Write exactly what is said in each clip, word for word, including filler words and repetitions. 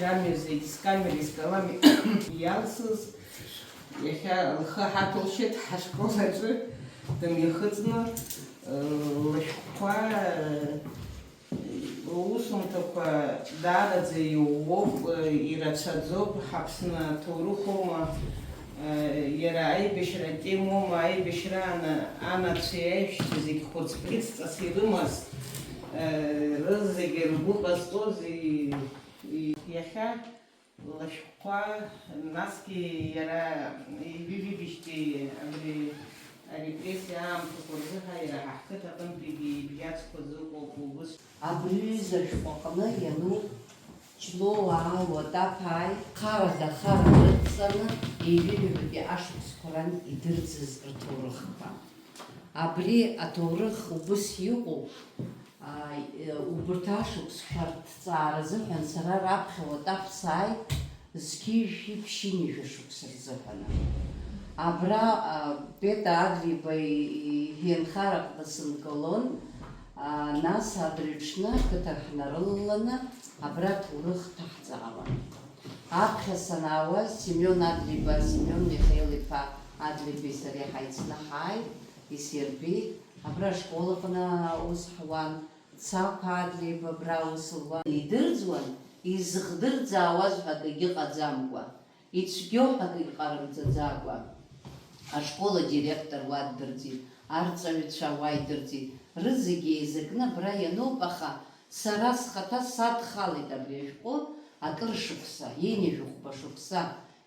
Амҩа зегь скамереи скалами иалсыз, иахьа лхы ҳаҭәылшьеит ҳашкол аҿы дымҩахыҵны, лышәҟәқәа, лусумҭақәа даараӡа иууоуп, ирацәаӡоуп, ҳаԥсны аҭоурыхоума, иара аибашьра атемоума, аибашьра ана-, анацәеи аиҳәшьцәа зегь хәыцкы ҵас ирымаз, рызегьы ргәы ҟазҵози, Иахьа лышәҟәқәа, насгьы иара ҩажәижәибжьтәи абри арепрессиа аамҭақәа рзыҳәа иара ҳа ҳқыҭа аҟынтәигьы ибжьацқәа зыҟоуп убыс. Абри ҩыза шәҟәы аҟны иануп Ҷлоу аалуа Тапааи харада хара рыдҵаны ҩажәижәибатәи ашықәсқәа ран идырӡыз рҭоурыхқәа. Абри аҭоурых убыс иҟоуп, аа, убарҭ ашықәсқәа рҭҵаара азыҳәан сара раԥхьа Уатаф сааит, зқьи жәшәи ԥшьынҩажәа шықәса рзыҳәаны. Абра, аа, Пета Адлеиба и-, и-, иҳәынҭқар аҟны сынкылон, аа, нас адырҩаҽны ақыҭа ҳнарылаланы абра аҭоурых ҭаҳҵаауан. Аԥхьа санаауаз Семион Адлеиба, Семион Михаил-иԥа Адлеибеи сареи ҳаицны ҳааит, исирбеит. Абра ашкол аҟны аус ҳуан, Цақәа Адлеиба абра аус луан. Идырӡуан, изыхдырӡаауаз ҳәа акгьы ыҟаӡамкәа, ицәгьоу ҳәа акгьы ҟарымҵаӡакәа. Ашкол адиректор уа ддырӡит, арҵаҩцәа уа идырӡит, рызегьы еизакны абра иануп, аха сара схаҭа садхалеит абри ашәҟәы акыр шықәса, ҩынҩажәи хәба шықәса.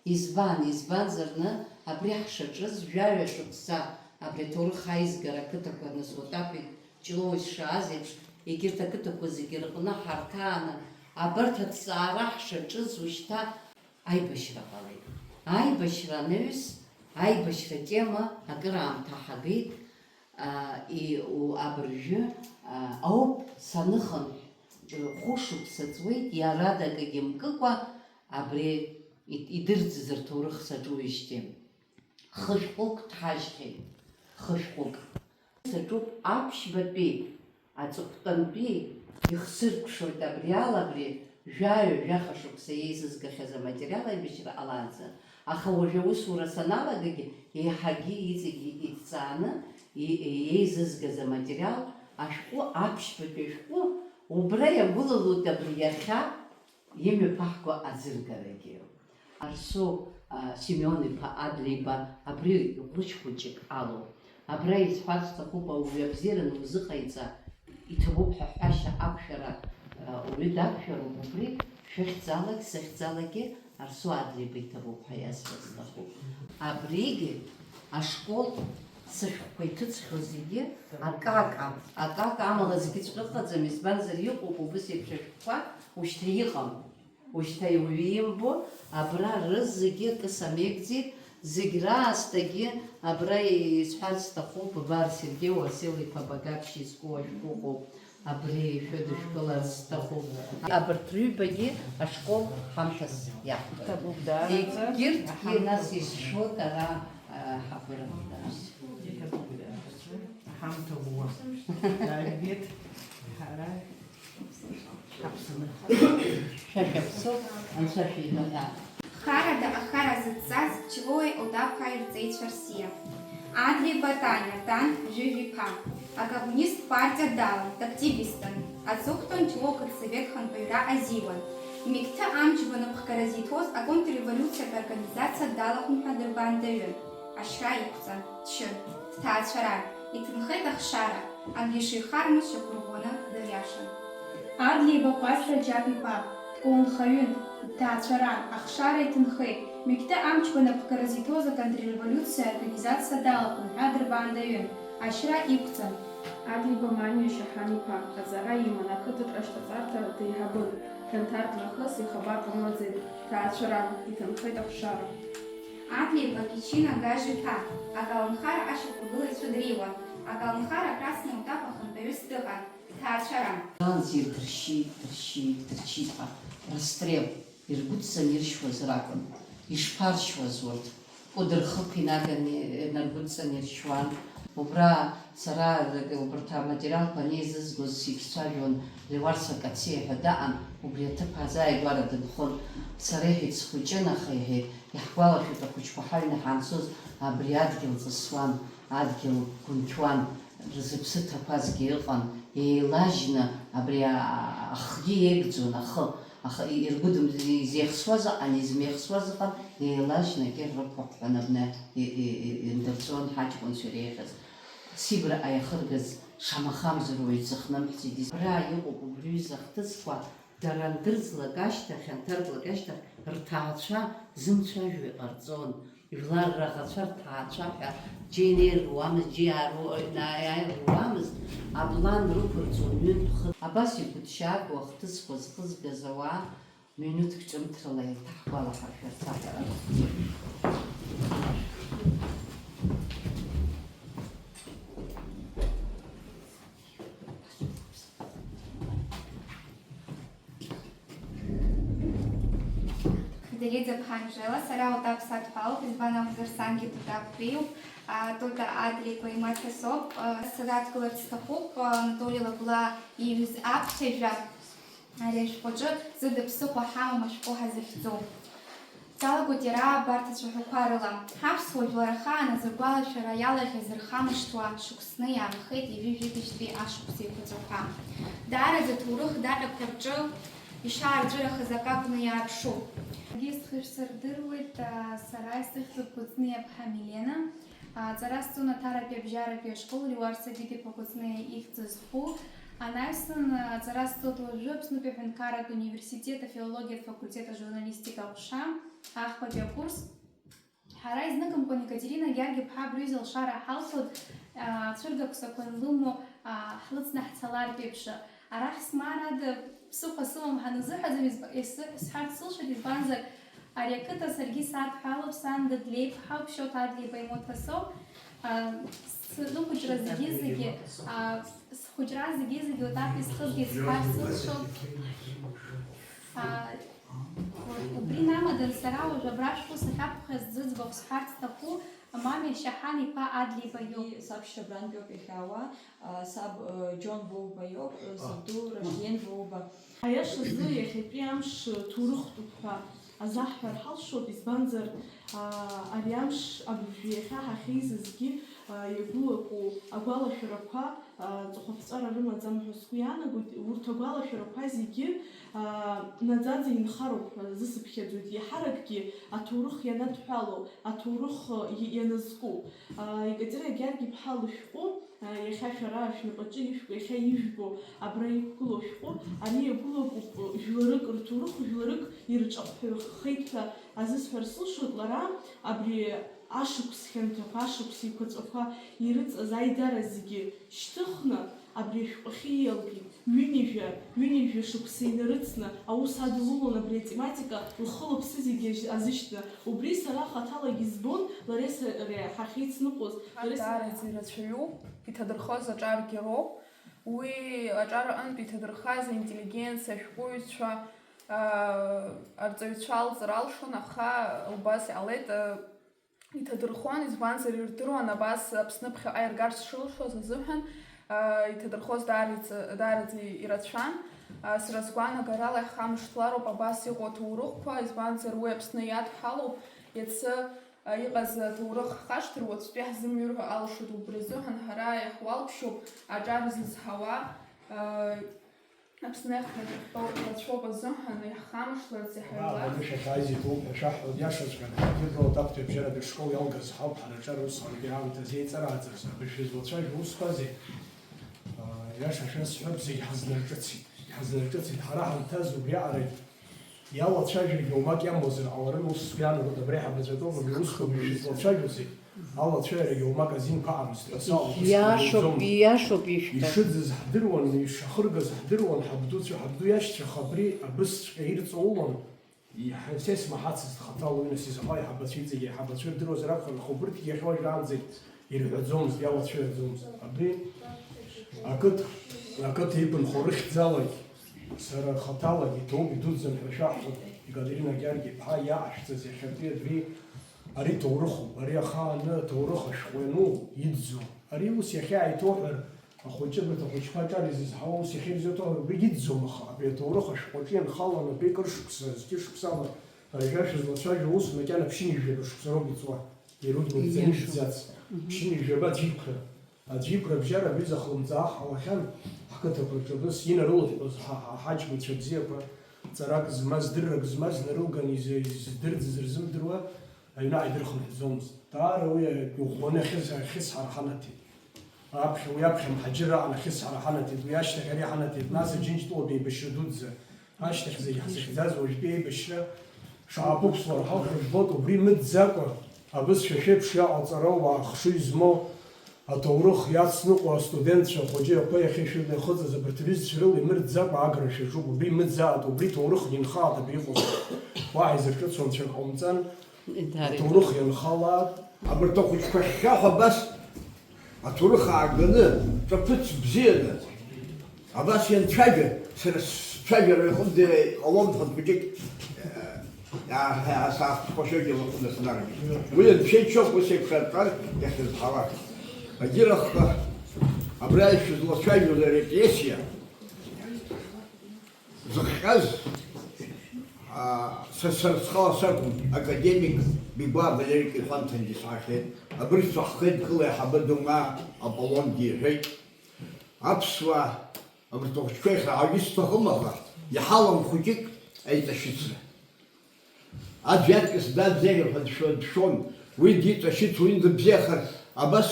Избан, избанзар, зны абри ҳшаҿыз, жәаҩа шықәса абри аҭоурых аизгара ақыҭақәа, нас Уатафи Ҷлоуи сшааз еиԥш, егьырҭ ақыҭақәа зегьы рҟны ҳарҭааны, абарҭ аҭҵаара ҳшаҿыз, ушьҭа аибашьра ҟалеит. Аибашьра анаҩс, аибашьра атема акыраамҭа ҳагеит, а, и-, у-, абыржәы, а, ауп саныхынҳә, ҷ-, хәышықәса ҵуеит, иара дакагьы мкыкәа абри ит-, идырӡыз рҭоурых саҿуижьҭеи. Хышәҟәык ҭҳажьхьеит, хышәҟәык. Саҿуп аԥшьбатәи, аҵыхәтәантәи, ихсыркәшоит абри ала абри жәаҩа-жәаха шықәса еизызгахьаз аматериал аибашьра ҟалаанӡа. Аха уажәы аусура саналагагьы, еиҳагьы иҵегь иҭҵааны и-, еизызгаз аматериал, ашәҟәы, аԥшьбатәи ашәҟәы, убра иагәылалоит абри иахьа имҩаԥаҳго аӡыргарагьы. Арсоу, а, Семион-иԥа Адлеиба абри ӷәыҷ-хәыҷык алоуп. Абра исҳәар сҭахуп, ауаҩы абзиара анузыҟаиҵа, иҭабуп ҳәа ҳәашьа ақәшәара, а, уаҩы дақәшәароуп, убри шәыхьӡалак, сыхьӡалагьы Арсоу Адлеиба иҭабуп ҳәа иасҳәар сҭахуп. Абригьы ашкол сышәҟәқәа иҭыҵхьоу зегьы акака, акака амала зегьыҵәҟьа ыҟаӡам, избанзар, иҟоуп убыс еиԥш ашәҟәқәа, ушьҭа иҟам. Ушьҭа иуаҩы имбо, абра рызегьы акы самеигӡеит, зегь раасҭагьы абра исҳәарц сҭахуп, Бабар Сергеи Уасил-иԥа Багаԥшь изку ашәҟәы ыҟоуп, абри шәыдышәкыларц сҭахуп. Абарҭ рыҩбагьы ашкол ҳамҭас иақәтәан. Ҭабуп, даараӡа. Егьырҭгьы нас исшоит ара, а, ҳабыра. Иҭабуп, даараӡа. Ҳамҭа ууа. Дааигеит. Ҳара Шәа шәаԥсоуп, Анцәа шәиҳәо ҳәа. Харада ахара зыдҵаз Ҷлоуи Отаԥааи рҵеицәа рсиа. Адлеиба Таниа, дан Жәыжә-иԥа. Акоммунист партиа далан, дактивистын. Аҵыхәтәан Ҷлоу ақыҭсовет хантәаҩра азиуан. Меқьҭа амчқәа напхгара зиҭоз аконтрреволиуциатә организациа далахәын ҳәа дырбаандаҩын. Ашьра иқәҵан, дшьын, дҭаацәаран, иҭынхеит ахшара, акгьы шихарамыз шьақәырӷәӷәаны дыриашан. Адлеиба Ҟәазра Џьап-иԥа, дколнхаҩын, дҭаацәаран, ахшара иҭынхеит, Меқьҭа амчқәа напхгара зиҭоз аконтрреволиуциа организациа далахәын ҳәа дырбаандаҩын, ашьра иқәҵан. Адлеиба Маниа Шьаҳан-иԥа аҵара иман, ақыҭаҿы ашьҭаҵарҭа деиҳабын, данҭарк нахыс ихабар ҟамлаӡеит, дҭаацәаран, иҭынхеит ахшара. Адлеиба Кичина Гажә-иԥа, аколнхара ашьақәыргылаҩцәа дреиуан, аколнхара Красный Утап ахантәаҩыс дыҟан, дҭаацәаран. Аранӡа ирдыршьит, дыршьит, дыршьит ҳәа, расстрел, иргәыдҵан иршьуаз ракәын. Ишԥаршьуаз урҭ? Кәыдырхықә инаганы инаргәыдҵан иршьуан. Убра сара убарҭ аматериалқәа анеизызгоз сегьцәажәон, Леуарса Кациа ҳәа даҟан, убри аҭыԥ азааигәара дынхон. Сара иҳәеит, схәыҷын, аха иҳәеит, иаҳгәалашәоит, ахәыҷқәа ҳаҩны ҳанцоз абри адгьыл ҵысуан, адгьыл гәынқьуан, рзыԥсы ҭақәазгьы ыҟан, еилажьны абри а-, ахгьы еигӡон, ахы, аха и-, иргәыдым-, изеихсуаз ыҟан, измеихсуаз ыҟан, еилажьны акыр рықәыҳәҳәон абна и-, и-, и-, индырҵәон ҳаҷкәынцәа иреиӷьыз. Сибраҟа иахыргаз шамахамзар уаҩ дзыхнымҳәӡеит. Абра иҟоуп убри аҩыза ахҭысқәа, дара андырзлак ашьҭахь, анҭарклак ашьҭахь, рҭаацәа зымцәажәо иҟарҵон. Жәлар раӷацәа рҭаацәа ҳәа џьеи неир руамызт, џьеи аару-, ааир руамызт, аплан рықәырҵон ҩынтә-хынтә. Абас игәыҭшьаагоу ахҭысқәа зхызгаз ауаа, минуҭк ҿымҭрала еиҭаҳгәалаҳаршәарц аҟара рыхәҭоуп. Федериза ԥҳа Анжела, сара Утап садҳәалоуп, избан акәзар, сангьы Тутаптәиуп. А, Тута Адлеиба имаҭа соуп. А, сара дгыларц сҭахуп, а, Анатоли Лагәлаа иҩыз аԥхьажәа. Ари ашәҟәаҿы зыда ԥсыхәа ҳамам ашәҟәы ҳазыхьӡу. Салагоит иара абарҭ ацәаҳәақәа рыла. Ҳаԥсуа жәлар ахааназ ргәалашәара иалагьы зырхамышҭуа шықәсны иаанхеит ҩажәи жәибжьтәи ашықәс еиқәаҵәақәа. Даараӡа аҭоурых даҟьақәа рҿы ишаарҵәырахаз акы акәны иаарԥшуп. Саргьы схы шәсырдыруеит, а, сара исыхьӡуп Кәыҵниа ԥҳа Милена. Аҵара сҵон Аҭаратәи абжьаратәи ашкол Леуарса Гиди-иԥа Кәыҵниа ихьӡ зху. Анаҩсан, аҵара сҵоит уажәы Аԥснытәи аҳәынҭқарратә университет афилологиатә факультет ажурналистика аҟәша, ахԥатәи акурс. Ҳара изныкымкәан Екатерина Георги-иԥҳа абри аҩыза алшара ҳалҭоит, а, цәыргақәҵақәа анлымоу, а, ҳлыцны ҳцалартә еиԥш. Арахь смаар ада ԥсыхәа сымам ҳаназыҳәаӡом, изб-, ес-, сҳәарц сылшоит, избанзар, ари ақыҭа саргьы садҳәалоуп, сан Дадлеиԥҳауп, Шьоҭа Адлеиба имоҭа соуп. А, схәыҷра зегьы-зегьы, а, схәыҷра зегьы-зегьы Утап исхызгеит сҳәарц сылшоит. А, убри намадан сара уажә абра шәҟәы сахьақәхаз зыӡбахә сҳәарц сҭаху Мамиа Шьаҳан-иԥа Адлеиба иоуп. Саб Шьабрантәиоуп иахьаауа, а, саб, э, Џьон Воуба иоуп, э, сабду Ражден Воуба. Аиашазы, иахьатәи амш ҭоурыхтәуп ҳәа азаҳҳәар ҳалшоит, избанзар, а, ари амш абыржәы иахьа ҳахьеизазгьы, а, иагәылаку агәалашәарақәа, а, ҵыхәаԥҵәара рымаӡам ҳәа сгәы иаанагоит. Урҭ агәалашәарақәа зегьы, а, наӡаӡа инхароуп ҳәа азы сыԥхьаӡоит, иаҳаракгьы аҭоурых ианадҳәалоу, аҭоурых, а, и-, ианазку. А, Екатерина Георги-иԥҳа лышәҟәы, а, иахьа шәара шәнапаҿы ишәку, иахьа ижәбо, абра иқәгылоу шәҟәы, ари иагәылакуп, а, жәларык рҭоурых, жәларык ирҿаҳәахеит ҳәа азысҳәар сылшоит, лара абри ашықәс хьанҭақәа, ашықәс еиқәаҵәақәа ирыҵаз аидара зегьы шьҭыхны, абри ашәҟәахьы иалгеит. Ҩынҩажәа, ҩынҩажәа шықәса инарыцны аус адылулон абри атематика лхы-лыԥсы зегьы азышьҭны. Убри сара хаҭалагьы избон, лареи сареи ҳахьеицныҟәоз. Лареи сареи даараӡа ирацәаҩуп, иҭадырхоз аҿаргьы роуп. Уи аҿар аҟынтә иҭадырхаз аинтеллигенциа, ашәҟәыҩҩцәа, аа, арҵаҩцәа алҵыр алшон, аха убас иҟалеит, аа, иҭадырхон, избанзар, ирдыруан абас Аԥсны ԥхьаҟа иргарц шылшоз азыҳәан, аа, иҭадырхоз даараӡа, даараӡа ирацәан. Аа, сара сгәаанагарала, иаҳхамышҭлароуп абас иҟоу аҭоурыхқәа, избанзар, уи Аԥсны иадҳәалоуп, иацы, аа, иҟаз аҭоурых ҳхашҭыр, уаҵәтәи ҳзымҩыр ҳәа алшоит, убри азыҳәан ҳара иаҳуалԥшьоуп аҿар зызҳауа, аа, Аԥсны ахьнатәахьоу ирацәоуп азыҳәан, иаҳхамышҭларц, иҳаҩларц. Абанышә ахьааиз иҭоуп ҳәа шәаҳҳәоит, иашаҵәҟьаны, ҳаргьы Атаптәи абжьаратәи ашкол иалгаз ҳауп, ҳара аҿар усҟангьы аамҭазы еиҵарааӡаз, абыржәы излацәажәо усқәазеи? Иаша шәасҳәап, зегь ҳазнарҿыцит, иҳазнарҿыцит, ҳара ҳанҭаз убриаҟарагь иалацәажәаргьы уамак иамуазар ҟаларын, ус сгәы иаанагоит, абра иҳабацәа атәоуп, абри аусқәа абыржәы излацәажәозеи? Алацәажәарагьы уамак азинқәа аҟамызт ҳәа саҟоуп. Иашоуп, исгәаԥхаӡом. Иашоуп ишәҳәо. Ишыӡыз ҳдыруан, ишахыргаз ҳдыруан, ҳабдуцәа, ҳабду иашьцәа, аха абри абысҵәҟьа ирҵаулан, иҳа-, са исмаҳацызт хаҭала уи, нас изаҟа аиҳабацәа иҵегьы аиҳабацәа ирдыруазар акәхарын, аха убырҭгьы иахьа уажәраанӡагь ирҳәаӡомызт, иалацәажәаӡомызт. Абри ақыҭ, ақыҭа иқәынхо рыхьӡалагь сара хаҭалагь иҭоуп, идуӡӡан ҳәа шәаҳҳәоит, Екатерина Георги-иԥҳа иаҟашәҵаз иахьатәи абри Ари ҭоурыхуп, ари ахааны аҭоурых ашәҟәы иану, иӡӡо, Ари ус иахьааиҭоуҳәар, ахәыҷы, абарҭ ахәыҷқәа аҿар изызҳауа ус иахьырзеиҭоуҳәар, убригьы иӡӡом, аха абри аҭоурых ашәҟәаҿы ианхалан, абри акыр шықәса, зқьы шықәсала, ажәа шәызлацәажәо ус макьана ԥшьынҩажәаба шықәса роуп иҵуа, ирудмыртӡаны Ииашоуп. Ишәӡац. Мгм. Ԥшьынҩажәаба аӡәы иқәра. Аӡәы иқәра абжьара аҩыза хлымӡаах ҳауахьан, ҳқыҭақәа рҿы абыс инарылыҳәҳәоз ҳа, ҳа, ҳаџьмацәа бзиақәа, ҵарак змаз, дыррак змаз нарылган изы-, издырӡыз рзымдыруа, аҩны ааидырхынҳәӡомызт. Даара уи иӷәӷәаны ахьыс-, ахьысҳара ҳанаҭеит. Аԥхьа, уи аԥхьа мҳаџьырра аҟан ахьысҳара ҳанаҭеит, уи ашьҭахь ари ҳанаҭеит, нас Аџьынџьтәылатәи еибашьра дуӡӡа. Ашьҭахь зегь ҳзыхьӡаз уажәтәи аибашьра шаҳаԥықәсуа рҳауҳәа жәбоит, убри мыӡӡакәа, абызшәа шәеиԥш иаҟаҵара, уаа хшыҩ змоу, аҭоурых иацныҟәо астудентцәа, ахәыҷы ақәа иахьышәыднахыҵыз абарҭ рҩызцәа рыла имырӡӡакәа агра шәаҿуп, убри мыӡаат, убри ҭоурыхны инхааит абри иҟоу. Уаҳа изырҿыцу анцәа ҟаумҵан, Иҭарит. Аҭоурых ианхалаат. Абарҭ ахәыҷқәа ахьхьаҳәа абас аҭоурых ааганы, ҿаԥыц бзианы, абас ианцәажәа, сара сцәажәара иҟынӡа иҟалом ҳәа хәыҷык, э, иаа-, иаа-, саахәыцхәашьагьы лаҟәны снаргеит. Уи анцәа ичоуп ус еиԥш атәар иахьызҳауа. Агьырахьҟа абра ишәызлацәажәоз арепрессиа зыхҟьаз, аа, са, сара схала сакәым, академик Бигәаа Валери Кирхәанҭангьы саахьеит, абыржәы ҳхеидкыла аиҳабы Думаа Аполлонгьы иҳәеит. Аԥсуаа, абарҭ ахәыҷқәа иахьа аҩы сҭахым, аха иҳалам хәыҷык аиҵашьыцра. Аӡә иаҵкыс даӡӡеи ҳәа дшәо-, дшәон. Уи диҵашьыцуа, уи дыбзиахар, абас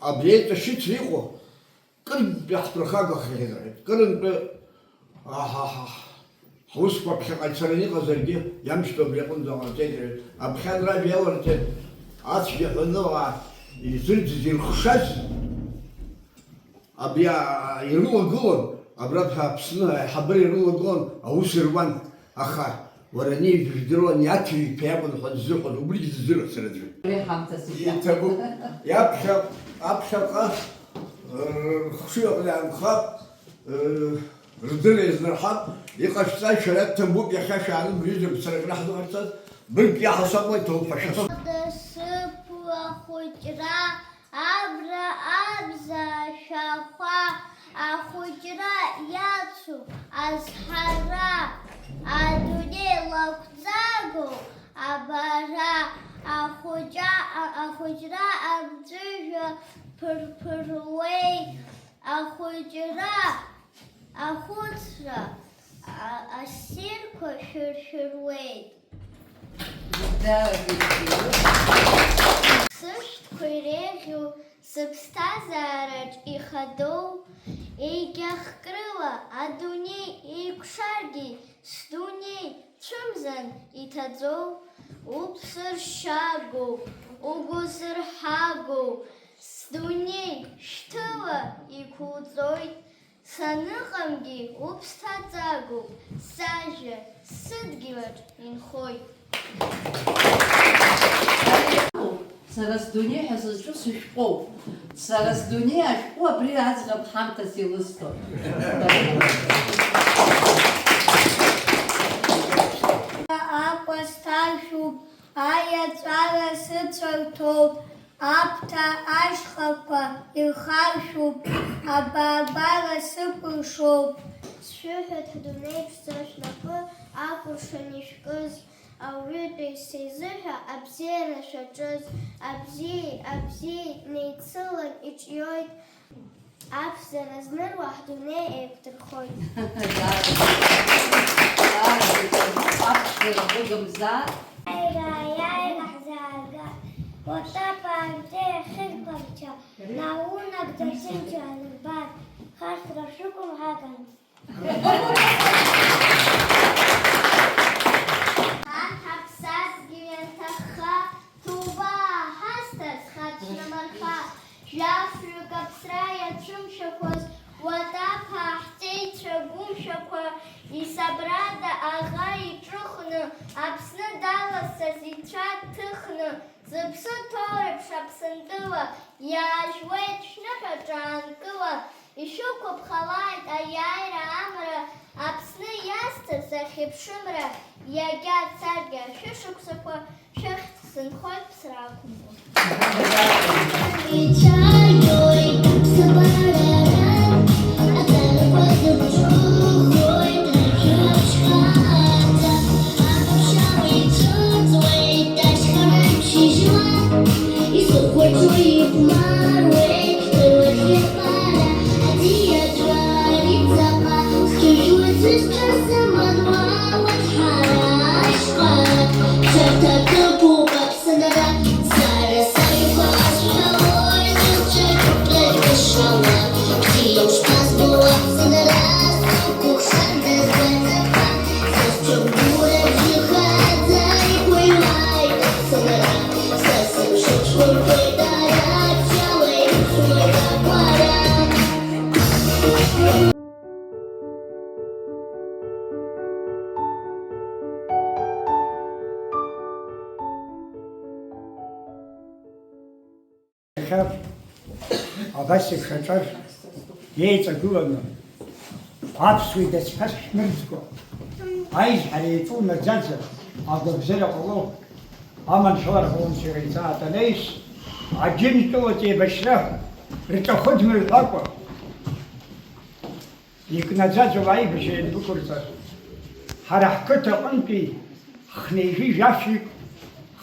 абри аиҵашьыцра иҟоу, кырынтәи ҳԥырхагахахьеит, рҳәеит. Кырынтәи, аҳаҳаҳ, ҳусқәа ԥхьаҟа ицараны иҟазаргьы, иамчтәа абри аҟынӡа ҟарҵеит, рҳәеит. Аԥхьан ражәа иаларҵеит, ацәгьа ҳәаны ауаа изырӡыз, ирыхшаз, абри, а, ирылагылан, абра Аԥсны аиҳабыра ирылагылан, аус руан. Аха уара ани ижәдыруан, иаҭиҩы ԥа иакәын ҳәа дыззыҳәан, убригь дыздыруан сара аӡәы. Ари ҳамҭас ибжьахәа. Иҭабуп. Иаԥхьа, аԥхьаҟа, р-, рхшыҩ аҟны иаанхап, р-, рдырра иазнарҳап, иҟашәҵа шәара дҭабуп, иахьа шәааны бҩызак сара акы ҳзыҟарҵаз, быргк иаҳасабала иҭоуп ҳәа шәасҳәап. Насыԥ ахәыҷра Абра абза ашәахәа, ахәыҷра иацу азҳара, адунеи лакәӡагоу абара, ахәыҷа-, а-, ахәыҷра амҵәыжәҩа ԥырԥыруеит, ахәыҷра ахәыцра, а-, ассирқәа шәыршәыруеит. Сышәҭқәа иреиӷьу сыԥсҭазаараҿ ихадоу, егьа хкрыла адунеи еикәшаргьы, сдунеи цәымзан иҭаӡоу, уԥсыршьагоу, угәазырҳагоу, сдунеи шәҭыла иқәуҵоит. Саныҟамгьы уԥсҭаҵагоуп, сажәа сыдгьылаҿ инхоит. Сара сдунеи ҳәа сызҿу сышәҟәоуп. Сара сдунеи ашәҟәы абри аӡӷаб ҳамҭас илысҭоит. Акәа сҭашәуп, аиаҵәара сыцәарҭоуп. Аԥҭа ашьхақәа ирхаршәуп, абаагәара сыкәыршоуп. Сшәыҳәоит ҳдунеи ԥшӡа шәнапы акәыршан ишәкыз, ауаҩытәыҩса изыҳәа абзиара шәаҿыз, абзиеи абзиеи неицылан иҿиоит, аԥшӡара зныруа ҳдунеи еиқәдырхоит. Аԥшӡара быгымзар. Аиааира, аиааира ҳзааргар, уаҵәы аԥааҳәҵәы иахьырԥарча, наунагӡа ҭынчра анырбар, хашҭра шәықәымҳаган. Ҳан ҳаԥсадгьыл ианҭахха, ҭоуба ҳазҭаз хацәнамырха, жәафҩык аԥсра иацәымшәақәаз, уаҵәы аԥааҳәҵәеицәа гәымшәақәа, исабрада аӷа иҿыхны, Аԥсны даласҵаз ицәа дҭыхны, зыԥсы ҭоу реиԥш Аԥсынтәыла, иаажәуеит шәныҳәа ҿаанкыла, ишәықәыԥхалааит аиааира амра, Аԥсны иазҭаз ахьыԥшымра, иагьа царгьы ашәышықәсақәа, шәыхьӡ сынхоит ԥсра ақәымкәа. Иахьа абас еиԥш аҿар еиҵагыланы, аԥсуеи дацқьас шәмырӡкәа, аизҳара еиҵоу наӡаӡа агәабзиара ҟало аманшәаларақәа аусура иҵаатәаны анаҩс, Аџьынџьтәылатә еибашьра рҿахәы дмырҳәакәа, икнаӡаӡоу аибашьра иандәықәырҵа, ҳара ҳқыҭа аҟынтәи хнеижәи жәафҩык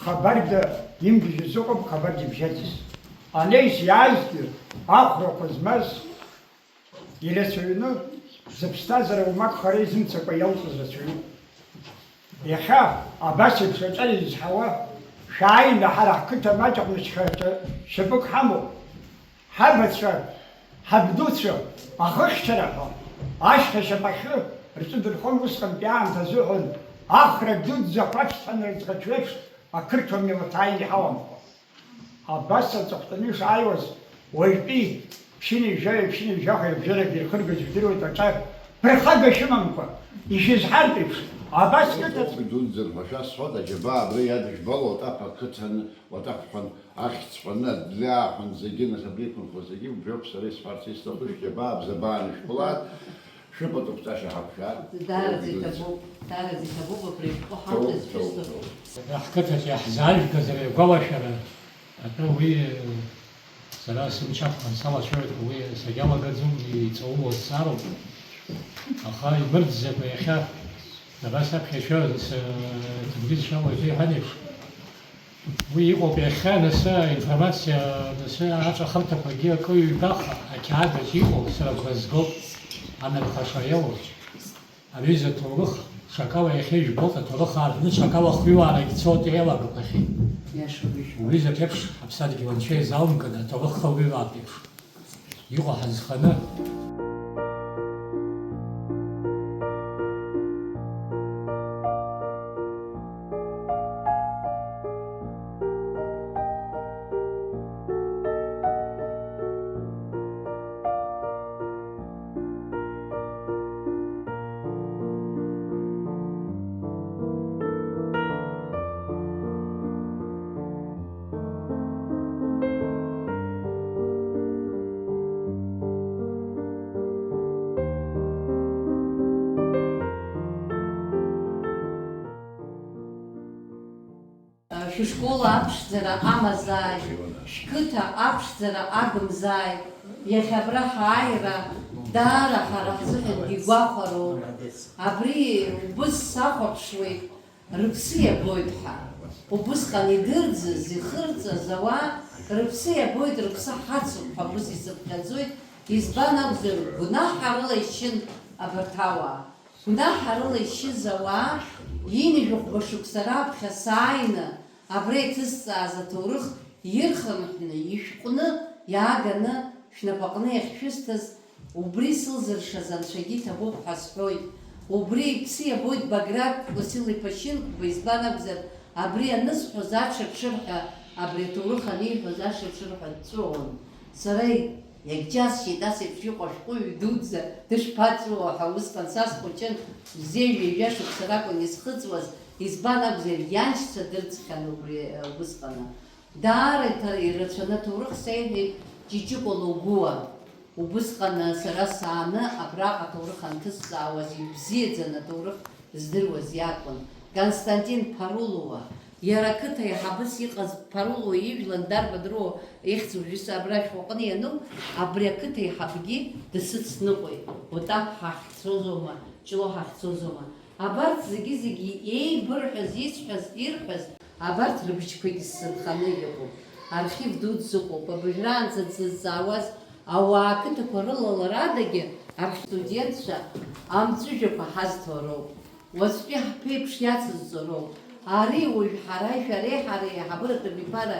хабарда имгьежьыз ыҟоуп, хабарда ибжьаӡыз. Анаҩс иаазгьы ахәрақәа змаз ирацәаҩны, зыԥсҭазаара уамак хара изымцакәа иалҵыз рацәаҩуп. Иахьа абас еиԥш аҿар изҳауа, шәааины ҳара ҳқыҭа маҷ аҟны шьхарҵәа шьапык ҳамоуп. Ҳабацәа, ҳабдуцәа, ахыхьчара ҳәа, ашьха шьапахьы рҿы дырхон усҟантәи аамҭазыҳәан, ахра дуӡӡа ахәаԥшцәа анырӡӷаҽу еиԥш, ақырҭуа милаҭ ааины иҳауамхо. Абас аҵыхәтәаны ишааиуаз, уажәтәи ԥшьынҩажәаҩи ԥшьынҩажәахәеи рыбжьарак ирхыргаз жәдыруеит аҿар, ԥырхага шәымамкәа, ишәызҳартә еиԥш, абас Урҭ қыҭа- урҭ дуӡӡа рҳәашьа сҳәоит, аџьабаа абра иадыжәбало, Уатаԥ ақыҭан, Уатаԥ ҳәан, ахьӡ ҳәаны, Адлеаа ҳәан, зегьы, нас абри иқәынхо зегьы, убриоуп сара исҳәарц исҭаху, шәџьабаа бзабаа анышәԥылааит, шәыпату ԥҵәаша ҳақәшәар. Даараӡа иҭабуп, даараӡа иҭабуп абри ашәҟәы ҳамҭас Ҭабуп, ҭабуп, шәысҭаху. Ҭабуп. Ҳқыҭаҿ иаҳзаажәгаз ари агәалашәара атәы уи, сара сымч ақәханы салацәажәоит, уи сагьалагаӡом, иҵаулоу азҵаароуп. Аха имырӡӡакәа иахьа, дара саԥхьа ишәоуа, сҭыӡшәа уажәы иҳәан еиԥш, уи иҟоуп иахьа, нас аинформациа, нас аҵәахырҭақәагьы акы ҩбаха, ақьаад аҿы иҟоуп, сара агәра згоит, анархаша иоуп. Аҩыза аҭоурых ҽакала иахьа ижәбоит, аҭоурых аартны ҽакала ахҩылаарагь цоит еилагақәахьеит. Иашоуп, ишәҳәо. Уҩызак еиԥш аԥсадгьыл анцәа изалымганы аҭоурых хылҩылаартә еиԥш иҟоу ҳазханы. Шәышкол аԥшӡара амазааит, шәқыҭа аԥшӡара агымзааит, иахьа абра ҳааира даара ҳара ҳзыҳәангьы гәахәароуп. Абри убыс сахәаԥшуеит, рыԥсы иабоит ҳәа. Убысҟан идырӡыз, ихырҵаз ауаа рыԥсы иабоит, рыԥсы ҳацуп ҳәа убыс исыԥхьаӡоит, избан акәзар, гәнаҳарыла ишьын абарҭ ауаа. Гәнаҳарыла ишьыз ауаа, ҩынҩажәи жәохәба шықәса раԥхьа сааины, абра иҭысҵааз аҭоурых ирхынҳәны, ишәҟәны иааганы, шәнапаҟны иахьшәысҭаз, убри сылзыршаз Анцәагьы иҭабуп ҳәа сҳәоит. Убри иԥсы иабоит Баграт Уасил-иԥа Шьынқәба, избан акәзар, абри анысҳәоз аҽырҽырҳәа, абри аҭоурых аниҳәоз аҽырҽырҳәа дҵәыуон. Сара Иагьџьасшьеит, ас еиԥш иҟоу ашәҟәыҩҩы дуӡӡа дышԥаҵәуо ҳәа. Усҟан са схәыҷын, бзиа ҩажәа шықәса ракәын исхыҵуаз, избан акәзар, ианшьцәа дырӡхьан убри, э, убысҟаны. Даара иҭа-, ирацәаны аҭоурых сеиҳәеит Ҷыҷыкәа Логәуа. Убысҟан, э, сара сааны абраҟа аҭоурых анҭысҵаауаз, ибзиаӡаны аҭоурых здыруаз иакәын. Константин Парулуа, иара ақыҭа аиҳабыс иҟаз Парулуа ижәла Ндар Бадруа ихьӡ уажәы абра шәҟәыҟны иану, абри ақыҭа аиҳабгьы дысыцныҟәеит. Отаԥ ҳахьцозоума, Ҷлоу ҳахьцозоума? Абарҭ зегьы-зегьы еибырҳәаз, исҳәаз, ирҳәаз, абарҭ рыбжьқәагьы сзынханы иҟоуп. Архив дуӡӡа ыҟоуп. Абыжәраанӡа дзызҵаауаз ауаа ақыҭақәа рылаларадагьы архстудентцәа амҵәыжәҩақәа ҳазҭо роуп. Уаҵәтәи ҳԥеиԥш иацызҵо роуп. Ари уажә ҳара, шәареи ҳареи аиҳабыратә абиԥара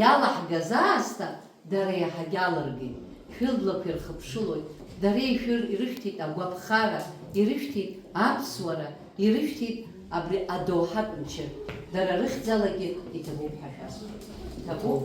иалаҳгаз аасҭа дара иаҳагьы алыргеит. Шәыблақәа ирхыԥшылоит. Дара ишәыр-, ирышәҭеит агәаԥхара, ирышәҭеит аԥсуара, ирышәҭеит абри адоуҳатә мчы. Дара рыхьӡалагьы иҭабуп ҳәа шәасҳәоит. Иҭабуп.